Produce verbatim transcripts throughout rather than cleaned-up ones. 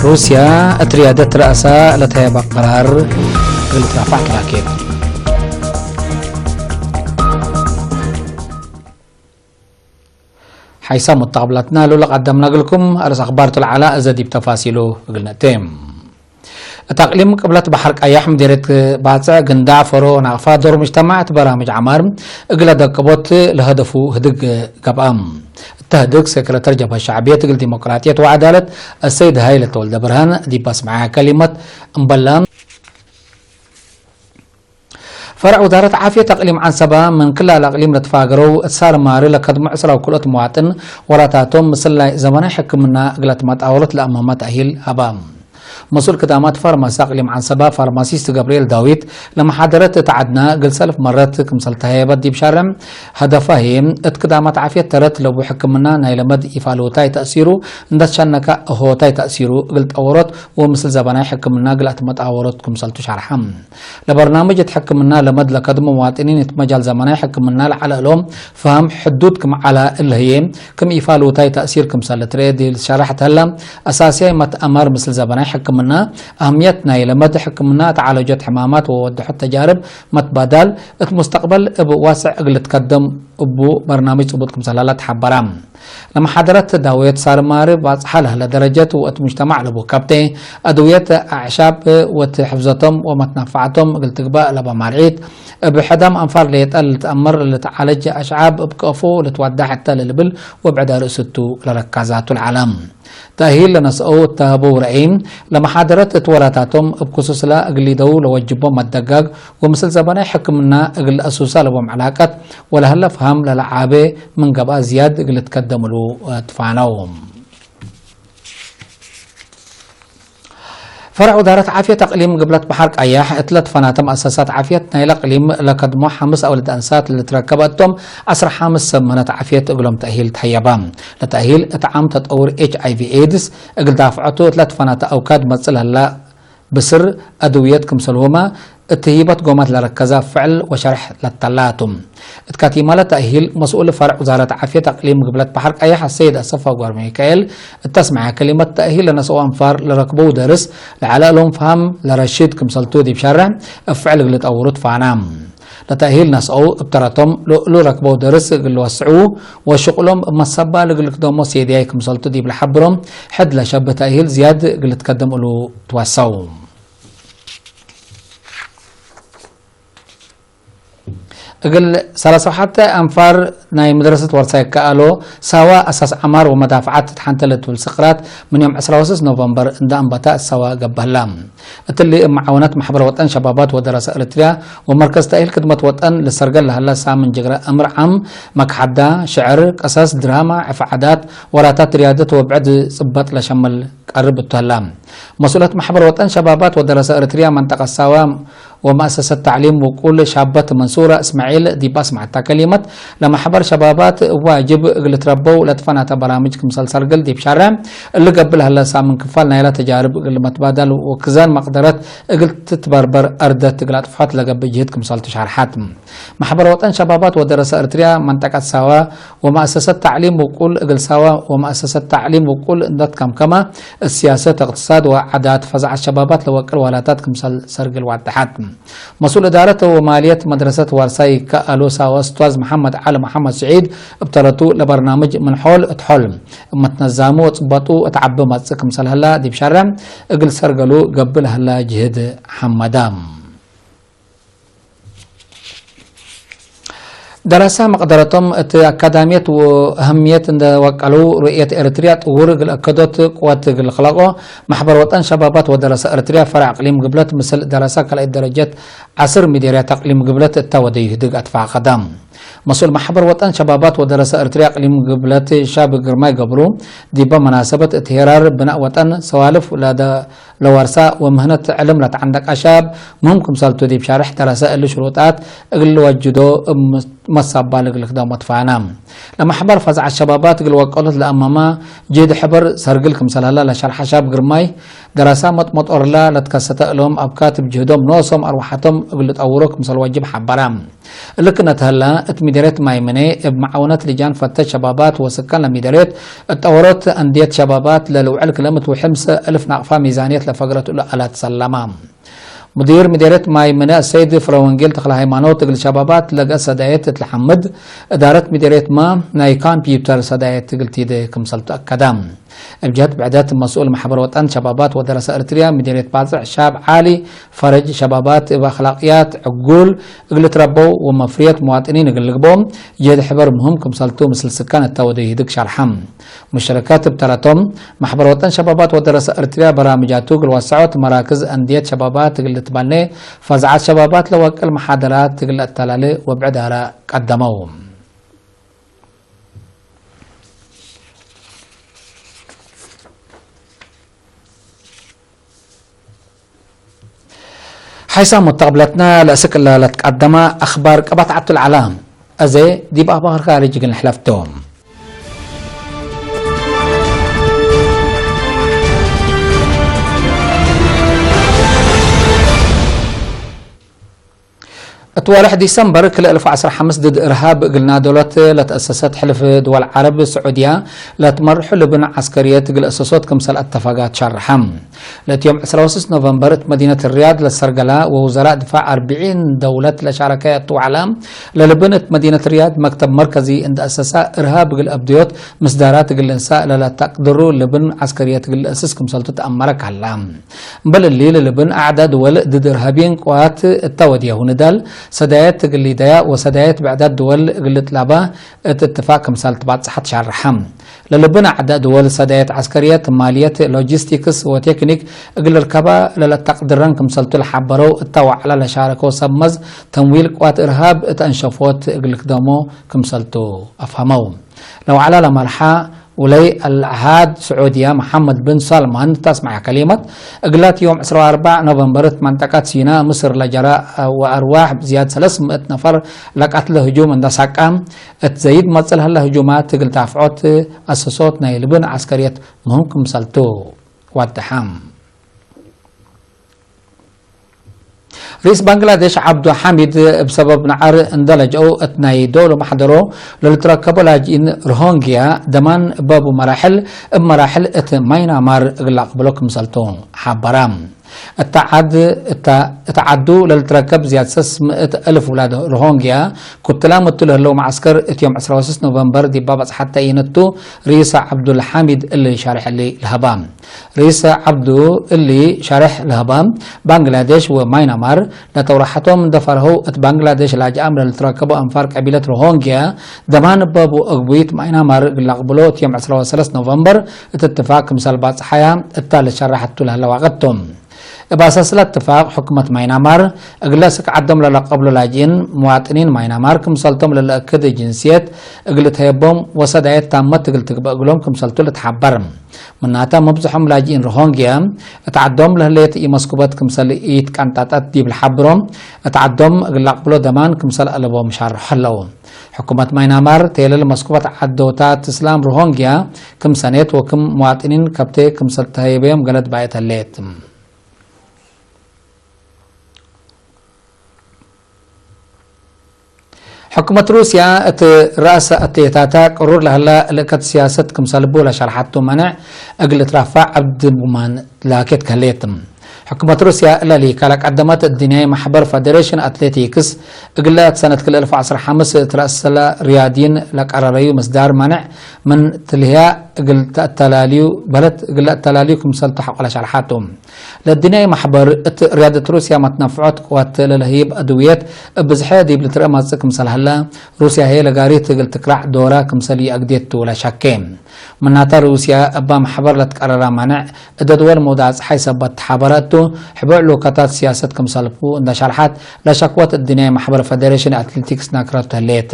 ሩስያ እት ርያደት ረአሳ ለተሀየበ ቀራር እግል ትራፋዕ ትላኬት። ሐይሳም ወተቅብላትና ሉለ ቀደምና እግልኩም አርእስ አክባር ቱ ለዐላ እዘ ዲብ ተፋሲሉ እግል ነእቴ። እት አቅሊም ቅብለት በሐር ቀያሕ ምዴርየት ባጽዕ፣ ግንዳዕ፣ ፈሮ ወናቅፋ ዶር ሙጅተማዕ እት በራምጅ ዐማር እግለ ደቅቦት ለሀደፉ ህድግ ገብአ። እተ ህድግ ሴክረተር ጀብሀት ሸዕብየት እግል ዲሞቅራጥየት ወዐዳለት አሰይድ ሀይለ ተወልደ ብርሃን ዲብ አስመዐ ከሊመት እምበለ፣ ፈርዕ ውዛረት ዓፍየት አቅሊም ዐንሰበ፣ ምን ክል ለአቅሊም ለትፋገረው እት ሳር ማሪ ለከድሞ ዕስራ ወክልኦት መዋጥን ወራታቶም ምስል ናይ ዘመናይ ሕክምና እግለ ትመጣወሎት ለአመመ ተእሂል ሀበ። መስኡል ክዳማት ፋርማሲ አቅሊም ዐንሰበ ፋርማሲስት ገብርኤል ዳዊት ለመሓደረት እት ዐድነ እግል ሰልፍ መረት ክምሰል ተሀየበት ዲብ ሻርዕ፣ ሀደፋ ህዬ እት ክዳማት ዓፍየት ተረት ለቡ ሕክምና ናይ ለመድ ኢፋልውታይ ተእሲሩ እንደ ትሸነከ እሆታይ ተእሲሩ እግል ጠወሮት ወምስል ዘበናይ ሕክምና እግል አትመጣወሮት ክምሰልቱ ሸርሐ። ለበርናምጅ እት ሕክምና ለመድ ለከድሞ መዋጥኒን እት መጃል ዘመናይ ሕክምና ለዐለ እሎም ፈሀም ሕዱድ ክም ዐለ እለ ህዬ፣ ክም ኢፋልውታይ ተእሲር ክምሰል ልትርኤ ዲብ ልትሸረሕ ተህለ፣ አሳስያይ መትአመር ምስል ዘበናይ ሕክምና፣ አህምየት ናይ ለመድ ሕክምና፣ ተዓለጆት ሕማማት ወወድሖት ተጃርብ መትባዳል፣ እት ሙስተቅበል እብ ዋስዕ እግል ልትከደም እቡ በርናምጅ ጽቡጥ ክምሰል ሀለ ተሐበረ። ለመሓደረት ዳውየት ሳርማሪ ባጽሓ ለህለ ደረጀት ወእት ሙጅተማዕ ለቡ ከብቴ፣ አድውየት አዕሻብ ወእት ሕፍዘቶም ወመትናፈዐቶም እግል ትግበእ ለበ ማርዒት፣ እብ ሕዳም አንፋር ሌጠ ልትአመር ልትዓለጅ አሽዓብ እብ ከአፎ ልትወዳሕ እተ ለልብል ወብዕድ አርእስቱ ለረካዛቱ ለዐለ። ተእሂል ለነስአው እተ ሀበው ረአይ፣ ለመሓደረት እት ወራታቶም እብ ክሱስለ እግል ሊደው ለወጅቦም መደጋግ ወምስል ዘበናይ ሕክምና እግል ለአሱሰ ለቦም ዕላቀት ወለሀለ ፍሃም ለለዓቤ ምን ገብአ ዝያድ እግል ልትከደም እሉ ትፋነው። ፈርዕ ውዛረት ዓፍየት አቅሊም ግብለት በሐር ቀያሕ እት ለትፈናተ መአሰሳት ዓፍየት ናይለ አቅሊም ለከድሞ ሐምስ አውልድ አንሳት ለልትረከበ እቶም ዐስር ሐምስ ሰብ ምህነት ዓፍየት እግሎም ተእሂል ተሀየበ። ለተእሂል እት ዓም ተጠውር ኤች አይ ቪ ኤድስ እግል ዳፍዐቱ እት ለትፈናተ አውካድ መጽእ ለህለ ብስር አድውየት ክምሰልሁመ እት ህይበት ጎማት ለረከዘ ፍዕል ወሸርሕ ለተላ ቱ። እት ካቲማለ ተእሂል መስኡል ፈርዕ ውዛረት ዓፍየት አቅሊም ግብለት በሐር ቀያሕ አሰይድ አሰፋ ገብረሚካኤል እት አስመዐ ከሊመት፣ ተእሂል ለነስአው አንፋር ለረክበው ደርስ ለዐለ እሎም ፈሀም ለረሽድ ክምሰልቱ ዲብ ሸርሕ እብ ፍዕል እግል ልጠውሩ ትፋና። ለተእሂል ነስአው እብ ተረቶም ለእሉ ረክበው ደርስ እግል ልወስዑ ወሽቁሎም እብ መሰባል እግል ልክደሞ ሴድያይ ክምሰልቱ ዲብ ለሐብሮም፣ ሕድ ለሸብህ ተእሂል ዝያድ እግል ልትከደም እሉ ትወሰው። እግል ሰላሳ ወሐተ አንፋር ናይ መድረሰት ወርሳይ ከአሎ ሳዋ አሳስ ዐማር ወመዳፍዓት ትትሐንተ ለትብል ስቅራት ምን ዮም ዕስራ ወስስ ኖቨምበር እንደ አንበታ እት ሳዋ ገብእ ህላ። እትሊ እብ መዓወነት መሕበር ወጠን ሸባባት ወደረሰ ኤረትርያ ወመርከዝ ተእሂል ክድመት ወጠን ልሰርገል ለሀለ ሳምን ጅግረ እምር ዓም፣ መክሐዳ፣ ሽዕር፣ ቅሰስ፣ ድራማ፣ ዕፍ ዓዳት፣ ወራታት ርያደት ወብዕድ ጽበጥ ለሸምል ቀርብ እቱ ህላ። መስኡለት መሕበር ወጠን ሸባባት ወደረሰ ኤረትርያ መንጠቀት ሳዋ ወመአሰሰት ተዕሊም ውቁል ሻበት መንሱራ እስማዒል ዲብ አስመዐታ ከሊመት፣ ለመሕበር ሸባባት ዋጅብ እግል ልትረበው ለትፈናተ በራምጅ ክምሰል ሰርግል ዲብ ሻርዕ እሊ ገብእ ለሀለ ሳምን ክፋል ናይላ ተጃርብ እግል መትባዳል ወክዛን መቅደረት እግል ትትበርበር አርደት እግል አጥፍሖት ለገብእ ጅህድ ክምሰልቱ ሸርሐት። መሕበር ወጠን ሸባባት ወደረሰ ኤረትርያ መንጠቀት ሳዋ ወመአሰሰት ተዕሊም ውቁል እግል ሳዋ ወመአሰሰት ተዕሊም ውቁል እንደ ትከምከመ፣ እት ሲያሰት፣ እቅትሳድ ወዓዳት ፈዛዐት ሸባባት ለወቅል ዋላታት ክምሰል ሰርግል ዋደሐት። መስኡል እዳረት ወማልየት መድረሰት ዋርሳይ ከአሎ ሳዋ እስቷዝ መሐመድ ዐሊ መሐመድ ስዒድ እብ ተረቱ፣ ለበርናምጅ ምን ሖል እት ሖል እብ መትነዛሙ ወጽበጡ እት ዐቢ መጽእ ክምሰል ህላ ዲብ ሸርዕ እግል ሰርገሉ ገብእ ለህላ ጅህድ ሐመዳ። ደረሰ መቅደረቶም እት አካዳምየት ወእህምየት እንደ ወቀሉ፣ ሩእየት ኤረትርያ ጥውር እግል አከዶት ቅወት እግል ልክለቆ፣ መሕበር ወጠን ሸባባት ወደረሰ ኤረትርያ ፈርዕ አቅሊም ግብለት ምስል ደረሰ ካልኣይት ደረጀት ዐስር ሚዴርያት አቅሊም ግብለት እተ ወደዩ ህድግ አትፋቀደ። መስኡል መሕበር ወጠን ሸባባት ወደረሰ ኤረትርያ አቅሊም ግብለት ሻብ ግርማይ ገብሩ፣ ዲበ መናሰበት እት ሄራር ብናእ ወጠን ሰዋልፍ ለደ ለዋርሳ ወምህነት ዕልም ለተዐንደቀ ሻብ ምህም ክምሰልቱ ዲብ ሻርሕ ደረሰ እሊ ሽሩጣት እግል ልወጅዶ እብ መሳባል እግል ልክደሞ ትፋነ። ለመሕበር ፈዛዐት ሸባባት እግል ወቀሎት ለአመመ ጅህድ ሕበር ሰርግል ክምሰል ሀላ ለሸርሐ ሻብ ግርማይ፣ ደረሰ መጥመጦርላ ለትከሰተ እሎም አብካት እብ ጅህዶም ኖሶም አርወሐቶም እግል ልጠውሮ ክምሰል ወጅብ ሐበረ። እሊ ክነት ሀላ፣ እት ሚደርየት ማይምኔ እብ መዓውነት ልጃን ፈተሽ ሸባባት ወስካን ለሚደርየት እት ጠወሮት አንድየት ሸባባት ለልውዕል ክለ ምትውሕምሰ እልፍ ናቅፋ ሚዛንየት ለፈግረት እሉ አላት ሰለማ። ሙዲር ሚደርየት ማይምኔ አሰይድ ፍረወንጌል ተክለሃይማኖት፣ እግል ሸባባት ለገአት ሰዳየት እት ለሐምድ፣ እዳረት ሚደርየትመ ናይ ካምፕዩተር ሰዳየት እግል ቲደ ክምሰልቱ አከደ። እብ ጀህት ብዕደት፣ መስኡል መሕበር ወጠን ሸባባት ወደረሰ ኤረትርያ ምዲርየት ባጽዕ ሻብ ዓሊ ፈረጅ፣ ሸባባት እብ አክላቅያት ዕጉል እግል ልትረበው ወመፍርየት መዋጥኒን እግል ልግበው ጅህድ ሕበር ምህም ክምሰልቱ ምስል ስካን እተ ወደዩ ህድግ ሸርሐ። ሙሽረከት እብ ተረቶም፣ መሕበር ወጠን ሸባባት ወደረሰ ኤረትርያ በራምጃቱ እግል ወሰዖት መራክዝ አንድየት ሸባባት እግል ልትበኔ፣ ፈዛዐት ሸባባት ለወቅል መሓደራት እግል ለአተላሌ ወብዕድ አረ ቀደመው። ሓይሳም ወተቅብለትነ ለእስክ እለ ለትቀደመ አክባር ቀበት ዐቱ ለዐለ። አዜ ዲብ አክባር ካርጅ እግል ንሕለፍ ቶም። እት ወርሕ ዲሰምበር ክልኤ እልፍ ወዐስር ወሐምስ ድድ እርሃብ እግል ናደሎት ለተአሰሰት ሕልፍ ድወል ዐረብ፣ ስዑድያ ለትመርሑ ልብን ዐስከርየት እግል አሰሶት ክምሰል አተፋጋት ሸርሐ። ለእት ዮም ዕስራ ወስስ ኖቨምበር እት መዲነት ሪያድ ለሰርገላ ወውዘራእ ድፋዕ አርብዒን ደውለት ለሻረከ እቱ ወዐለ፣ ለልብን እት መዲነት ሪያድ መክተብ መርከዚ እንደ አሰሳ፣ እርሃብ እግል አብድዮት ምስዳራት እግል ልንሳእ ለለተቅድሩ ልብን ዐስከርየት እግል ልአስስ ክምሰልቱ ተአመረ ከላ። እምበል እሊ፣ ለልብን አዕዳድ ድወል ድድ እርሃብይን ቅዋት እተ ወድየሁ ንዳል ሰዳየት እግል ሊደያ ወሰዳየት ብዕዳት ድወል እግል ልጥላባ እት እትፋቅ ክምሰል ትባጽሐት ሻርሐ። ለልብን አዕዳድ ድወል ሰዳየት ዐስከርየት፣ ማልየት፣ ሎጂስቲክስ ወቴክኒክ እግል ልርከባ ለለተቅድረን ክምሰልቱ ለሐበረው እተ ወዐለ ለሻረከው ሰብ መዝ ተምዊል ቅዋት እርሃብ እት አንሸፎት እግል ልክደሞ ክምሰልቱ አፍሀመው። ለወዐለ ለመርሐ ውለይ አልዐሃድ ስዑድያ መሐመድ ብን ሳልማን እት አስመዐ ከሊመት፣ እግላት ዮም ዕስራ ወአርበዕ ኖቨምበር እት መንጠቀት ሲና ምስር ለጀረ ወአርዋሕ ዝያድ ሰለስ ምእት ነፈር ለቀትለ ህጁም እንደ ሳቀ፣ እት ዘይድ መጽእ ለሀለ ህጁማት እግል ዳፍዖት አሰሶት ናይ ልብን ዐስከርየት ምህም ክምሰልቱ ወደሐ። ርኢስ ባንግላዴሽ ዐብዱ ሐሚድ፣ እብ ሰበብ ነዐር እንደ ለጅአው እት ናይ ዶሉ መሕደሮ ለልትረከቦ ላጅኢን ሮሆንግያ ደማን እበቡ መራሕል እብ መራሕል እት ማይናማር እግል ለአቅብሎ ክምሰልቱ ሐበረ። እተ ዐድ፣ እተ፣ እት ዐዱ ለልትረከብ ዝያድ ሰስ ምእት እልፍ ውላድ ሮሆንግያ ኩትላም እቱ ለህለው መዐስከር እት ዮም ዕስራ ወሰስ ኖቨምበር ዲባ በጽሐት ተእይንቱ ርኢሰ ዐብዱልሓሚድ እሊ ሻርሕ እሊ ለሀባ። ርኢሰ ዐብዱ እሊ ሻርሕ ለሀባ፣ ባንግላዴሽ ወማይናማር ለተውረሐቶም እንደ ፈርሀው እት ባንግላዴሽ ላጅአም ለልትረከቡ አንፋር ቀቢለት ሮሆንግያ ደማን እበቡ እግቡይት ማይናማር እግል ለአቅብሎ እት ዮም ዕስራ ወሰለስ ኖቨምበር እት እትፋቅ ክምሰል ባጽሓያ እታ ልትሸረሐቱ ለህለ ዋቅት ቶም። እብ አሳስ ለእትፋቅ ሕኩመት ማይናማር እግለ ስክ ዐዶም ለለቀብሎ ላጅኢን፣ ምዋጥኒን ማይናማር ክምሰልቶም ለለአክድ ጅንስየት እግል ትሀየቦም ወሰዳየት ታመት እግል ትግበእ እግሎም ክምሰልቱ ልትሐበር። ምናተ፣ መብዝሖም ላጅኢን ሮሆንግያ እት ዐዶም ለህሌት ኢመስኩበት ክምሰል ኢትቀንጠጠት ዲብ ለሐብሮ፣ እት ዐዶም እግል ለአቅብሎ ደማን ክምሰል አለቦም ሻርሖ ህለው። ሕኩመት ማይናማር፣ ቴለል መስኩበት ዐዶታት እስላም ሮሆንግያ ክም ሰኔት ወክም ምዋጥኒን ከብቴ ክምሰል ተሀየበዮም ገለድ ባእት ህሌት። ሕኩመት ሩስያ እት ረአሰ አትሌታታ ቅሩር ለህላ ልእከት ሲያሰት ክምሰልቡ ለሸርሐቱ መነዕ እግል እትራፋዕ ዐብድ ቡማን ላኬት ከህሌት። ሕኩመት ሩስያ እለ ሊካ ለቀደመት እድንያይ መሕበር ፈደሬሽን አትሌቲክስ እግለ ሰነት ክልኤ እልፍ ወዐስር ሐምስ እት ረአሰለ ሪያዲን ለቀረረዩ ምስዳር መነዕ ምን ትልህያ እግል ተአተላልዩ በለት እግል ለአተላልዩ ክምሰልቱ ሐቆ ለሸርሐቱ። ለእድንያይ መሕበር እት ርያደት ሩስያ መትነፍዖት ቅዋት ለለህይብ አድውየት እብ ብዝሐ ዲብ ልትረአ መጽእ ክምሰል ሀለ፣ ሩስያ ህዬ ለጋሪት እግል ትክራዕ ዶረ ክምሰል ይአግዴት ቱ ለሸኬ። ምናተ ሩስያ እበ መሕበር ለትቀረረ ማንዕ እደ ድወል መውዳዕ ጸሓይ ሰበት ተሓበረ እቱ፣ ሕቡዕ ሉከታት ሲያሰት ክምሰልኩ እንደ ሸርሐት ለሸክወት እድንያይ መሕበር ፈደሬሽን አትሌቲክስ ናክረቱ ህሌት።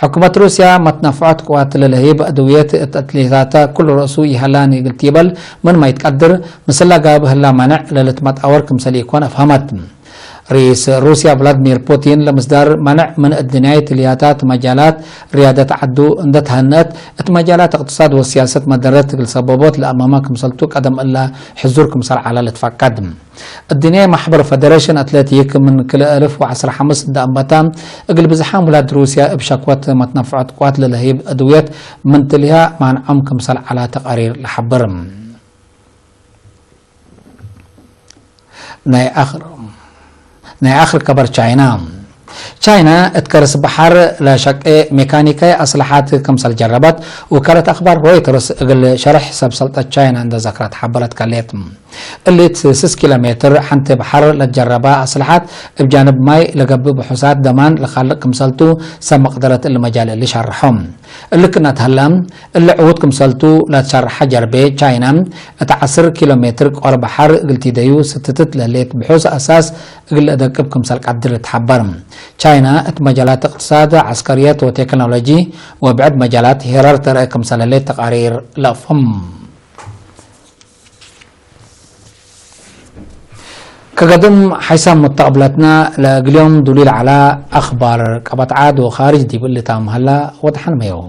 ሕኩመት ሩስያ መትነፍዖት ቅዋት ለለህይብ አድውየት እት አትሌታተ ኩሉ ረእሱ ይሀላኒ እግል ቲበል ምንመ ኢትቀድር፣ ምስለ ጋብእ ህላ መነዕ ለልትመጣወር ክምሰል ኢኮን አፍሀመት። ርኢስ ሩስያ ቭላድሚር ፑቲን ለምስዳር መነዕ ምን እድንያይ ትልያታት መጃላት ርያደት ዐዱ እንደ ተሀነአት፣ እት መጃላት እቅትሳድ ወሲያሰት መደረት እግል ሰበቦት ለአመመ ክምሰልቱ ቀደም እለ ሕዙር ክምሰል ዐለ ልትፈቀድ። እድንያይ መሕበር ፈደሬሽን አትሌቲክ ምን ክልኤ እልፍ ወዐስር ሐምስ እንደ አንበተ፣ እግል ብዝሓም ውላድ ሩስያ እብ ሸክወት መትነፍዖት ቅዋት ለለህይብ እድውየት ምን ትልህያ ማንዖም ክምሰል ዐለ ተቃሪር ለሐብር። ናይ አክር፣ ናይ አክር ከበር ቻይና። ቻይና እት ከርስ በሐር ለሸቄ ሜካኒካይ አስለሓት ክምሰል ጀረበት ውካለት አክባር ሮይተርስ እግል ሸርሕ ሰብ ሰልጠት ቻይና እንደ ዘክረት ሐበረት ከሌት። እሊ እት ስስ ኪሎ ሜትር ሐንቲ በሐር ለትጀረበ አስለሐት፣ እብ ጃንብ ማይ ለገብእ ብሑሳት ደማን ለካልቅ ክምሰልቱ፣ ሰብ መቅደረት እሊ መጃል እሊ ሸርሖ። እሊ ክእነት ሀለ፣ እሊ ዕዉት ክምሰልቱ ለትሸርሐ ጀርቤ፣ ቻይና እት ዐስር ኪሎ ሜትር ቆር በሐር እግል ቲደዩ ስትትት ለህሌት ብሑስ አሳስ እግል ለአደቅብ ክምሰል ቀድር ልትሐበር። ቻይና እት መጃላት እቅትሳድ፣ ዐስከርየት ወቴክኖሎጂ ወብዕድ መጃላት ሄራር ተርአ ክምሰል ህሌት ተቃሪር ለአፍህም። ከገድም ሓይሳም ሙተቅብለትና ለእግልዮም ዱሊል ዐላ አክባር ቀበት ዓድ ወካርጅ ዲብ እሊ ታም ሀላ ወደሐን መየው።